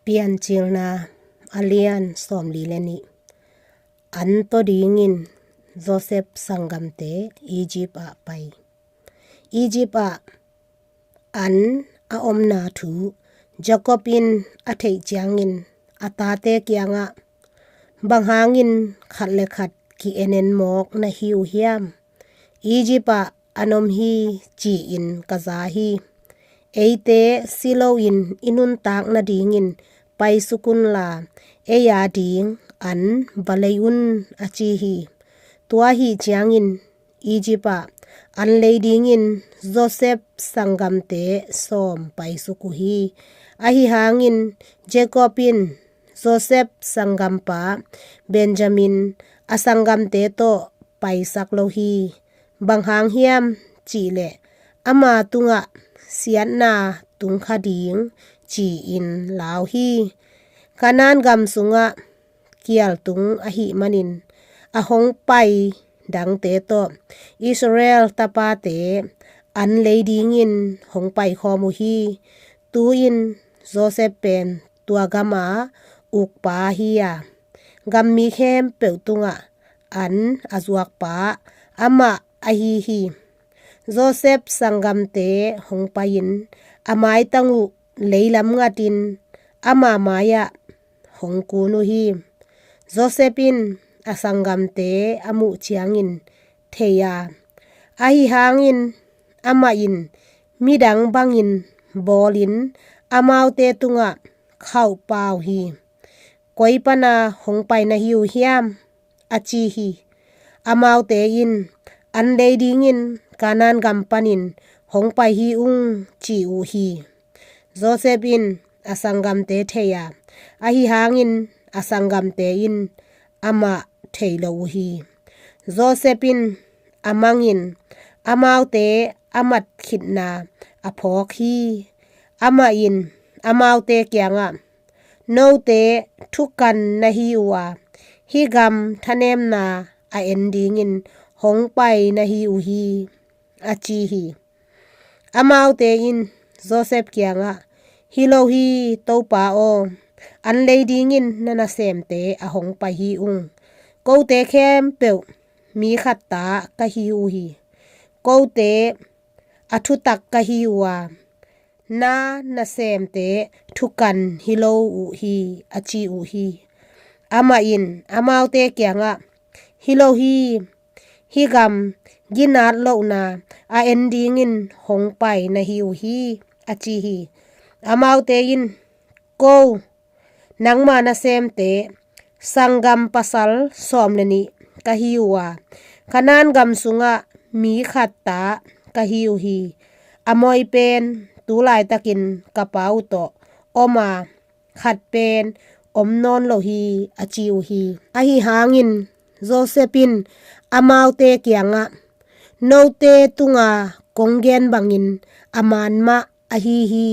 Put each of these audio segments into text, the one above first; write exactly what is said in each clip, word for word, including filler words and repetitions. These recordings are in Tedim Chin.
Piancilna a lian sawmli le nih. An tawh dingin Josef sanggamte Egypt ah pai. Egypt ah an a omna thu Jacob in a theih ciangin a tate kiangah, "Bang hangin khat le khat ki-en en mawk na hi uh hiam? Egypt ah an om hi, ci-in ka za hi. Eite si loin i nuntak nadingin paisuk unla, ei a ding an va lei un," a ci hi. Tua ahih ciangin Egypt ah an lei dingin Josef sanggamte sawm paisuk uh hi. Ahi hangin Jacob in Josef sanggampa Benjamin a sanggamte tawh paisak lo hi. Bang hang hiam cih leh ama tungah siatna tung kha ding ci-in lau hi. Kanaan gam sungah kial tung ahih manin a hong pai dangte tawh Israel tapate an lei dingin hong paikhawm uh hi. Tu-in Josef pen tua gama ukpa hi a, gammi khempeuh tungah an a zuakpa amah ahi hi. Josef sanggamte hong pai-in a maitang uh leilam ngatin ama mai-ah hong kun uh hi. Josef in a sanggamte a muh ciangin thei a, ahi hangin amah in midang bangin bawlin amaute tungah khauhpau hi. "Koi pana hong pai na hi uh hiam?" a ci hi. Amaute in, "An lei dingin Kanaan gam panin hong pai hi ung," ci uh hi. Josef in a sanggamte thei a, ahi hangin a sanggamte in amah thei lo uh hi. Josef in a mangin amaute a mat khitna a phawk hi. Amah in amaute kiangah, "Note thukan na hi uh a, hih gam thanemna a en dingin hong pai na hi uh hi," a ci hi. Amaute in Josef kiangah, "Hi lo hi, Topa aw, an lei dingin na nasemte a hong pai hi ung. Kote khempeuh mi khat ta ka hi uh hi. Kote a thutak ka hi uh a, na nasemte thukan hi lo uh hi," a ci uh hi. Amah in amaute kiangah, "Hi lo hi, hih gam ginat lohna a en dingin hong pai na hi uh hi," a ci hi. Amaute in, "Ko, nangma nasemte sanggam pasal sawm le nih ka hi uh a, Kanaan gam sungah mi khat ta ka hi uh hi. A moi pen tu laitakin ka pa uh tawh om a, khat pen om nawn lo hi," a ci uh hi. Ahi hangin Josef in amaute kiangah, "Note tunga kong gen bangin a man mah ahi hi.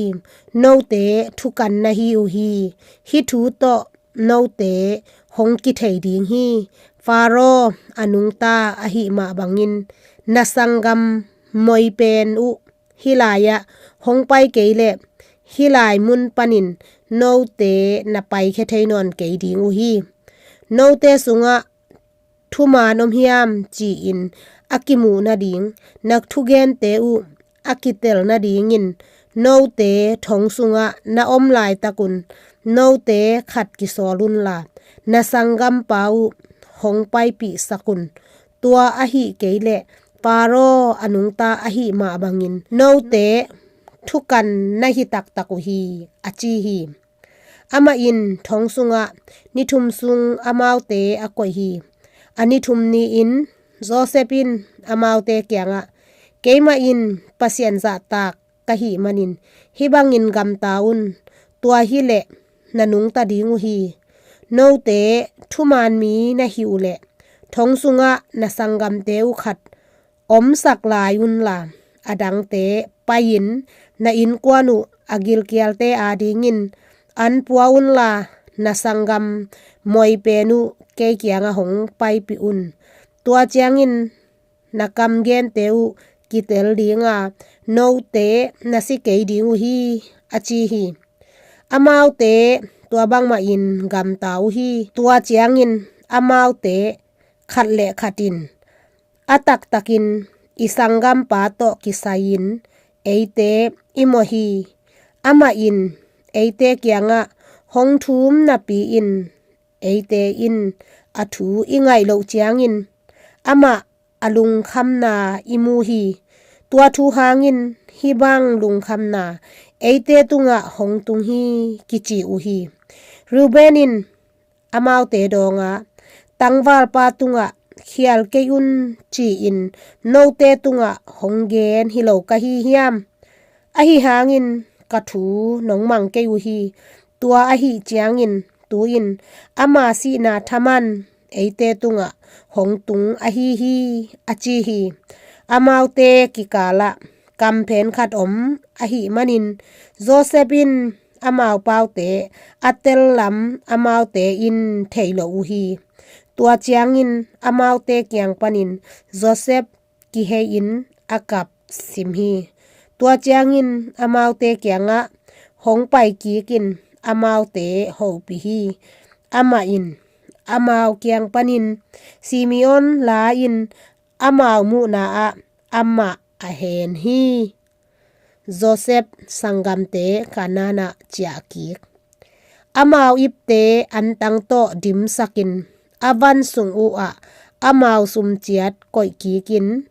Note thukan na hi uh hi. Hih thu tawh note hong kithei ding hi. Faro a nungta ahih mah bangin na sanggam moi pen uh hih lai-ah hong pai kei leh hih lai mun panin note na paikhia thei nawn kei ding uh hi. Note sungah thuman om hiam ci-in a kimuh nading, na thugente uh a kitel nadingin note thong sungah na om laitakun note khat kisawl unla, na sanggampa uh hong paipihsak un. Tua ahih kei leh Faro a nungta ahih mah bangin note thukan na hi taktak uh hi," a ci hi. Amah in thong sungah ni thum sung amaute a koih hi. A ni thum ni-in Josef in amaute kiangah, "Keimah in Pasian zahtak ka hih manin hih bangin gamta un. Tua hileh na nungta ding uh hi. Note thuman mi na hi uh leh thong sungah na sanggamte uh khat omsak lai unla, a dangte pai-in na innkuan uh a gilkialte adingin an pua unla, na sanggam moi pen uh kei kiangah hong paipih un. Tua ciangin na kamgente uh kitel dinga, note na si kei ding uh hi," a ci hi. Amaute tua bangmahin gamta uh hi. Tua ciangin amaute khat le khat in, a taktakin i sanggampa tawh kisai-in eite i mawh hi. Amah in eite kiangah hong thum napi-in, eite in a thu i ngaih loh ciangin amah a lungkhamna i mu hi. Tua thu hangin hih bang lungkhamna eite tungah hong tung hi, kici uh hi. Reuben in amaute dawngah, tangvalpa tungah khial kei un ci-in note tungah hong gen hi lo ka hi hiam? Ahi hangin ka thu nong mang kei uh hi. Tua ahi ciangin tu-in ama sihna thaman eite tungah hong tung ahi hi, a ci hi. Amaute kikalah kamphen khat om ahih manin Josef in amau paute a tel lam amaute in thei lo uh hi. Tua ciangin amaute kiang panin Josef kihei-in a kap sim hi. Tua ciangin amaute kiangah hong pai kikin amaute hopih hi. Amah in amau kiang panin Simeon la-in amau muhna ah amah a hen hi. Josef sanggamte Kanaan ah ciah kik. Amau ipte antang tawh dimsakin a van sung uh ah amau sumciat koih kikin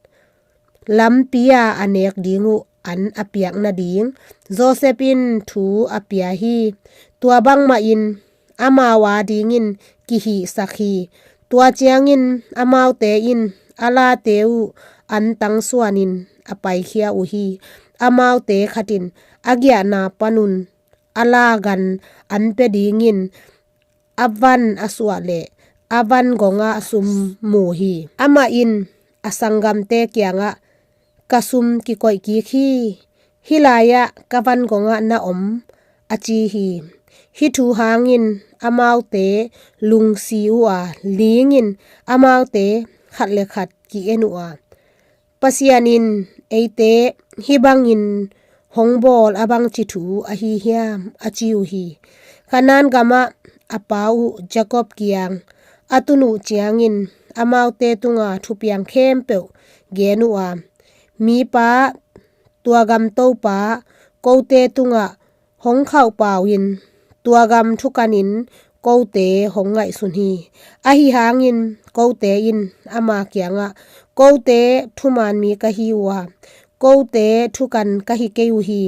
lampi-a a nek ding uh an a piak nading Josef in thu a pia hi. Tua bangmahin amau adingin kihihsak hi. Tua ciangin amaute in a late uh antang suanin a paikhia uh hi. Amaute khat in a giahna panun a la gan an pia dingin a van a suah leh a van gongah sum mu hi. Amah in a sanggamte kiangah, ka sum kikoih kik hi. Hih lai-ah ka van gongah na om, a ci hi. Hih thu hangin amaute lungsi uh a, lingin amaute khat le khat ki-en uh a, Pasian in eite hih bangin hong bawl a bangci thu ahi hiam, a ci uh hi. Kanaan gamah a pa uh Jakob kiang a tun uh ciangin amaute tunga thupiang khempeuh gen uh a, mipa, tua gam topa, kote tungah hong khauhpau in, tua gam thukanin kote hong ngaihsun hi. Ahi hangin kote in ama kiangah, kote thuman mi ka hi uh a, kote thukan ka hi kei uh hi.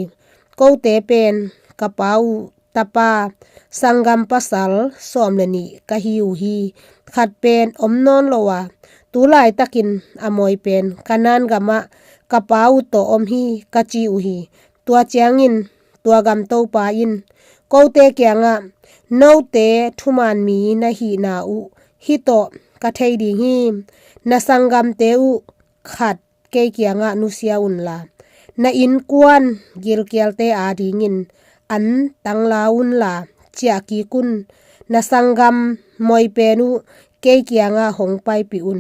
Kote pen ka pa uh tapa sanggam pasal sawm le nih ka hi uh hi. Khat pen om nawn lo a, tu laitakin a mawi pen Kanaan gamah ka pa uh tawh om hi, ka ci uh hi. Tua ciangin tua gam topa in kote kiangah, note thuman mi na hihna uh hih tawh ka thei ding hi. Na sanggamte uh khat kei kiangah nusia unla, na innkuan gilkialte adingin an tangla unla, ciah kik un. Na sanggam mawi pen uh kei kiangah hong paipih un.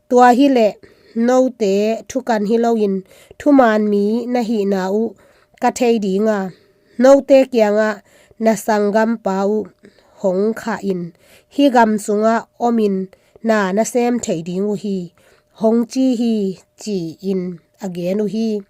Tua hileh note thukan hi loin thuman mi na hihna uh ka thei ding a, note kiangah na sanggampa uh hong khah in, hih gam sungah omin na na sem thei ding uh hi, hong ci hi, ci-in a gen uh hi.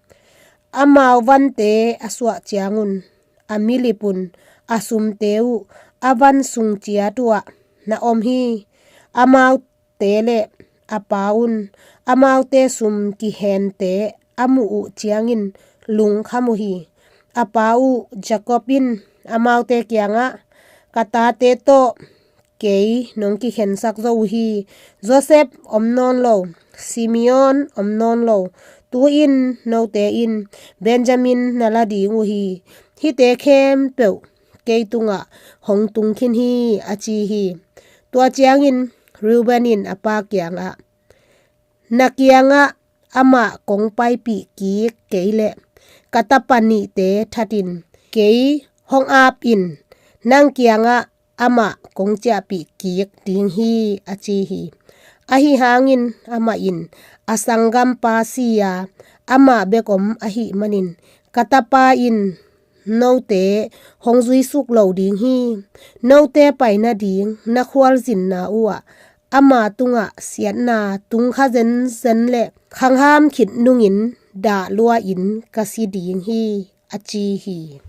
Amau vante a suah ciangun a milip un, a sumte uh a van sung ciat uhah na om hi. Amaute le a pa un amaute sum kihente a muh uh ciangin lungkham uh hi. A pa uh Jakob in amaute kiangah, ka tate tawh kei nong kikhensak zo uh hi. Josef om nawn lo, Simeon om nawn lo, tu-in note in Benjamin na la ding uh hi. Hihte khempeuh kei tungah hong tung khin hi, a ci hi. Tua ciangin Reuben in a pa kiangah, na kiangah amah kong paipih kik kei leh ka tapa nihte thatin kei hong ap in, nang kiangah amah kong ciahpih kik ding hi, a ci hi. Ahi hangin amah in a sanggampa si a, amah bek om ahih manin, ka tapa in note hong zuisuk lo ding hi. Note pai nading na khualzinna uhah ama tungah siatna tungkha zenzen le khangham khit nungin dah lua-in ka si ding hi, a ci hi.